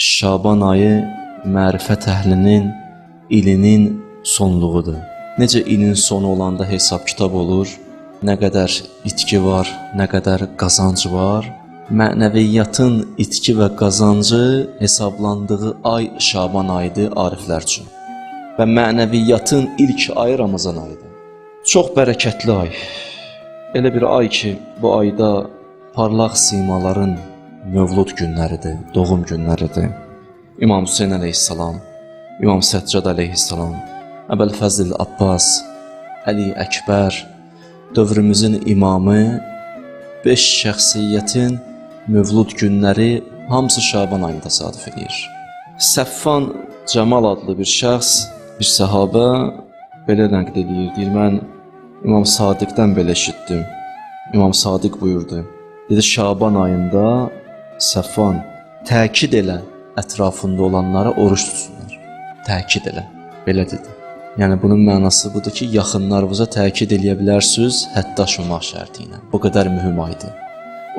Şaban ayı mərifət əhlinin ilinin sonluğudur. Necə ilin sonu olanda hesab-kitab olur, nə qədər itki var, nə qədər qazanc var. Mənəviyyatın itki və qazancı hesablandığı ay Şaban ayıdır ariflər üçün. Və mənəviyyatın ilk ayı Ramazan ayıdır. Çox bərəkətli ay. Elə bir ay ki, bu ayda parlaq simaların mövlud günləridir, doğum günləridir. İmam Hüseyn əleyhissalam, İmam Səccad əleyhissalam, Əbülfəzl Abbas, Əli Əkbər, dövrümüzün imamı, 5 şəxsiyyətin mövlud günləri hamısı Şaban ayında təsadüf edir. Səffan Cəmal adlı bir şəxs, bir səhabə belə nəql edir. Deyir, mən İmam Sadiqdən belə eşitdim. İmam Sadiq buyurdu. Dedi, Şaban ayında Səffan, təkid elə ətrafında olanlara oruç tutsunlar. Təkid elə. Belə dedi. Yəni bunun mənası budur ki, yaxınlarınıza təkid eləyə bilərsiniz, həddi aşmamaq şərti ilə. Bu qədər mühüm aydır.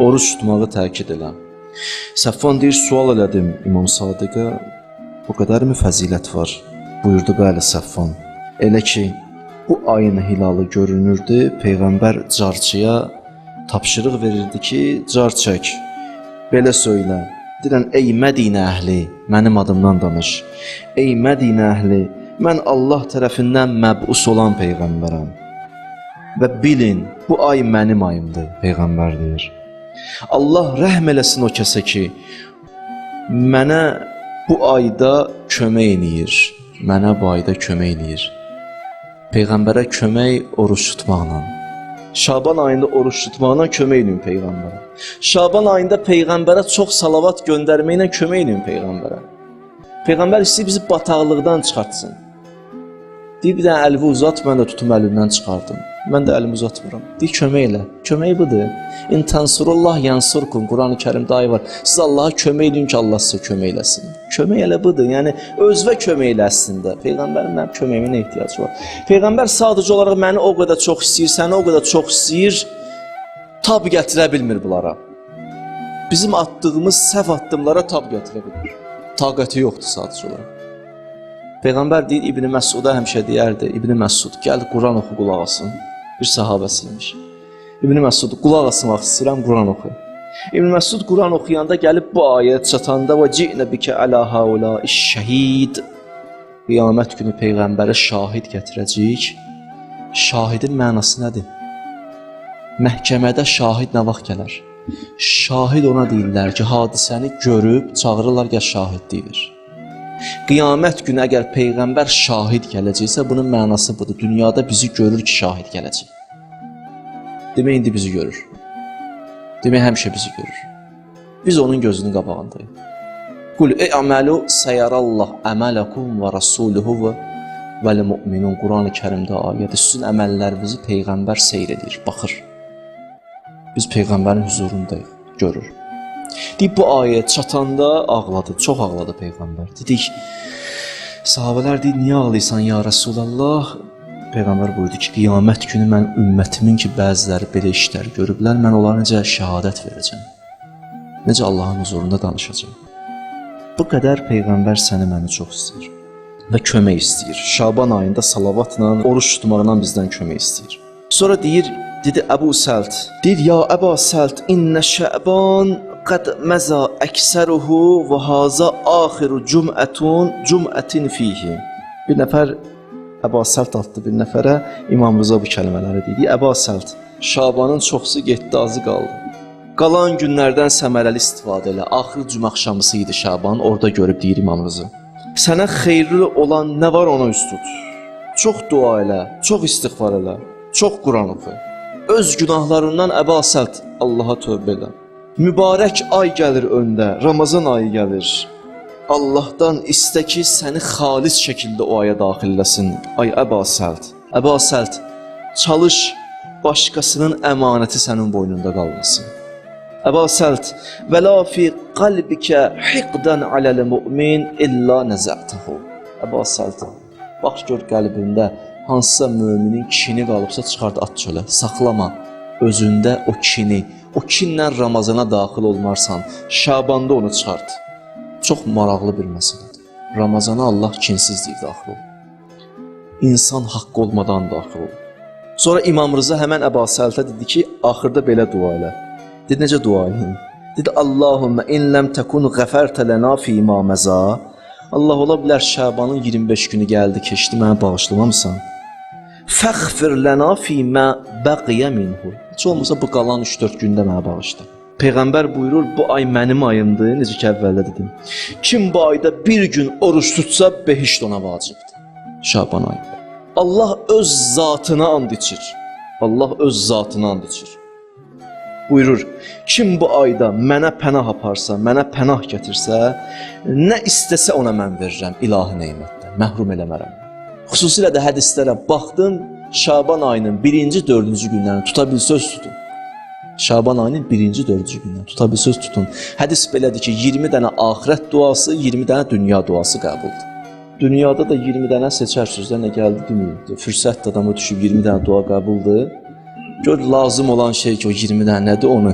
Oruç tutmağı təkid elə. Səffan deyir, sual elədim İmam Sadiqə, bu qədərmi fəzilət var? Buyurdu, bəli Səffan. Elə ki, bu ayın hilalı görünürdü, Peyğəmbər carçıya tapşırıq verirdi ki, car çək, belə söylə. Deyirən, ey Mədinə əhli, mənim adımdan danış. Ey Mədinə əhli, mən Allah tərəfindən məbus olan Peyğəmbərəm. Və bilin, bu ay mənim ayımdır, Peyğəmbər deyir. Allah rəhm eləsin o kəsə ki, mənə bu ayda kömək eləyir. Mənə bu ayda kömək eləyir. Peyğəmbərə kömək oruç tutmaqla. Şaban ayında oruç tutmaqla kömək eləyin Peyğəmbərə. Şaban ayında Peyğəmbərə çox salavat göndərməklə kömək eləyin Peyğəmbərə. Peyğəmbər istəyir bizi bataqlıqdan çıxartsın. Deyir, bir dənə əlvi uzat, mən də tutum əlimdən çıxardım. Mən də əlimi uzatmıram. Deyir, kömək elə. Kömək budur. İn tansurullah yansurkum. Quran-ı Kərimdə ayə var. Siz Allaha kömək eləyin ki, Allah sizə kömək eləsin. Kömək elə budur. Yəni, özvə kömək elə əslində. Peyğəmbərin mənim köməyiminə ehtiyacı var. Peyğəmbər sadəcə olaraq məni o qədər çox istəyir, səni o qədər çox istəyir, tab gətirə bilmir bunlara. Bizim atdığımız səhv addımlara tab gətirə bilmir. Taqəti yoxdur sadəcə olaraq. Peyğəmbər deyir, İbn Məsuda həmişə deyərdi, İbn Məsud, gəl Quran oxu, qulaq asın. Bir səhabəsiymiş. İbn Məsud, qulaq asmaq istəyirəm, Quran oxu. İbn Məsud Quran oxuyanda gəlib bu ayə çatanda və ci'nə bikə alə haulâ şəhid. Qiyamət günü Peyğəmbərə şahid gətirəcəyik. Şahidin mənası nədir? Məhkəmədə şahid nə vaxt gələr? Şahid ona deyirlər ki, hadisəni görüb çağırırlar, gəl şahid deyilir. Qiyamət günü əgər Peyğəmbər şahid gələcəksə, bunun mənası budur. Dünyada bizi görür ki, şahid gələcək. Demək, indi bizi görür. Demək, həmişə bizi görür. Biz onun gözünün qabağındayıq. Qul e'məlu səyərallah əmələkum və rasuluhu vəl-mu'minun. Quran-ı Kərimdə ayədir. Sizin əməllərinizi Peyğəmbər seyr edir, baxır. Biz Peyğəmbərin hüzurundayıq, görür. Deyib, bu ayə çatanda ağladı, çox ağladı Peyğəmbər. Dedik, sahabələr deyir, niyə ağlayırsan ya Rəsulallah? Peyğəmbər buyurdu ki, qiyamət günü mən ümmətimin ki, bəziləri belə işlər görüblər, mən onlara necə şəhadət verəcəm? Necə Allahın huzurunda danışacağam? Bu qədər Peyğəmbər səni məni çox istəyir və kömək istəyir. Şaban ayında salavatla, oruç tutmaqla bizdən kömək istəyir. Sonra deyir, dedi Əbu Səlt, deyir, ya Əba Səlt, innə Şəban qəd məza əksəruhu və haza axiru cümətun cümətin fihi. Bir nəfər Əba Səlt adlı bir nəfərə İmam Rıza bu kəlmələri dedi. Əba Səlt, Şabanın çoxsu getdi, azı qaldı. Qalan günlərdən səmərəli istifadə elə. Axır cümə axşamısı idi Şaban, orada görüb deyir İmam Rıza. Sənə xeyirli olan nə var ona üz tut. Çox dua elə, çox istiğfar elə, çox Quran oxu. Öz günahlarından Əba Səlt, Allaha tövbə elə. Mübarək ay gəlir öndə, Ramazan ayı gəlir. Allahdan istə ki, səni xalis şəkildə o aya daxil eləsin. Ay Əba Səlt, Əba Səlt, çalış başqasının əmanəti sənin boynunda qalmasın. Əba Səlt, və la fi qalbikə hiqdən aləl mümin illə nəzə'təhu. Əba Səlt, bax gör qəlbində hansısa müminin kini qalıbsa çıxart at çölə, saxlama özündə o kini. O kinlə Ramazana daxil olmarsan, Şabanda onu çıxart. Çox maraqlı bir məsələdir. Ramazana Allah kinsiz deyir daxil olur. İnsan haqqı olmadan daxil olur. Sonra İmam Rıza həmən Əba Səltə dedi ki, axırda belə dua elə. Dedi, necə dua eləyim? Dedi, Allahümmə in ləm təkun qəfərtə lənə fīmā məza. Allah ola bilər Şəbanın 25 günü gəldi, keçdi, mənə bağışlamamısan. Fəxfir lənə fīmə bəqiyə minhu. Heç olmasa bu qalan 3-4 gündə mənə bağışla. Peyğəmbər buyurur, bu ay mənim ayımdır, necə ki əvvəldə dedim. Kim bu ayda bir gün oruç tutsa, behişt ona vacibdir. Şaban ayında. Allah öz zatına and içir. Allah öz zatına and içir. Buyurur, kim bu ayda mənə pənah aparsa, mənə pənah gətirsə, nə istəsə ona mən verirəm ilahi nemətdən, məhrum eləmərəm. Xüsusilə də hədislərə baxdım, Şaban ayının 1-ci, 4-cü günlərini tuta bilsəz tutun. Şaban ayının 1-ci, 4-cü günlərini tuta bilsəz tutun. Hədis belədir ki, 20 dənə axirət duası, 20 dənə dünya duası qəbuldur. Dünyada da 20 dənə seçərsiniz də, nə gəldi deməyim. Fürsət də adama düşüb 20 dənə dua qəbuldur. Gör, lazım olan şey ki, o 20 dənə nədir onu?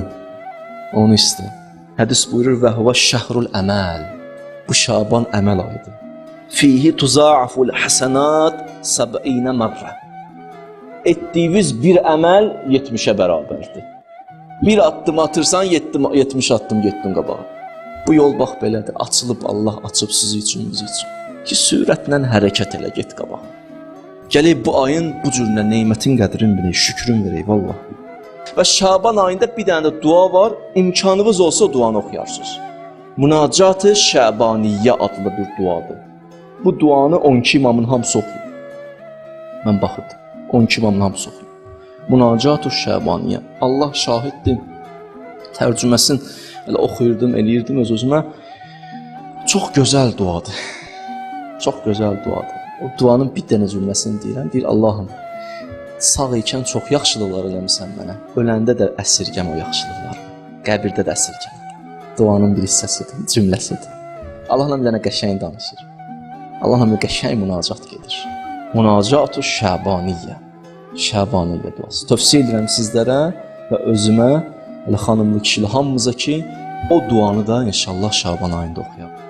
Onu istə. Hədis buyurur, və huvə şəhrul əməl. Bu Şaban əməl ayıdır. Fihi tuzaaful həsənat 70 mərrə. Etdiyiniz bir əməl 70-ə bərabərdir. Bir addım atırsan, 70 addım getdin qabağa. Bu yol bax belədir. Açılıb Allah açıb sizi üçün, bizi üçün. Ki, sürətlə hərəkət elə, get qabağa. Gələk bu ayın bu cürünə nemətin qədrini bilək, şükrün verək, vallah. Və Şaban ayında bir dənə də dua var, imkanınız olsa duanı oxuyarsınız. Münacat-ı Şəbaniyyə adlı bir duadır. Bu duanı 12 imamın hamısı oxuyur. Mən baxırdım, 12 imamın hamısı oxuyur. Münacat-ı Şəbaniyyə. Allah şahiddir. Tərcüməsini elə oxuyurdum, eləyirdim öz-özümə. Çox gözəl duadır. Çox gözəl duadır. O duanın bir dənə cümləsini deyirəm. Deyir, Allahım, sağ ikən çox yaxşılıqlar eləmisən mənə. Öləndə də əsirgəm o yaxşılıqları. Qəbirdə də əsirgəm. Duanın bir hissəsidir, cümləsidir. Allahla bir dənə qəşəng danışır. Allahla bir qəşəng münacat gedir. Münacat-ı Şəbaniyyə. Şəbaniyyə duası. Tövsiyə edirəm sizlərə və özümə, elə xanımlı kişili hamımıza ki, o duanı da inşallah Şaban ayında oxuyaq.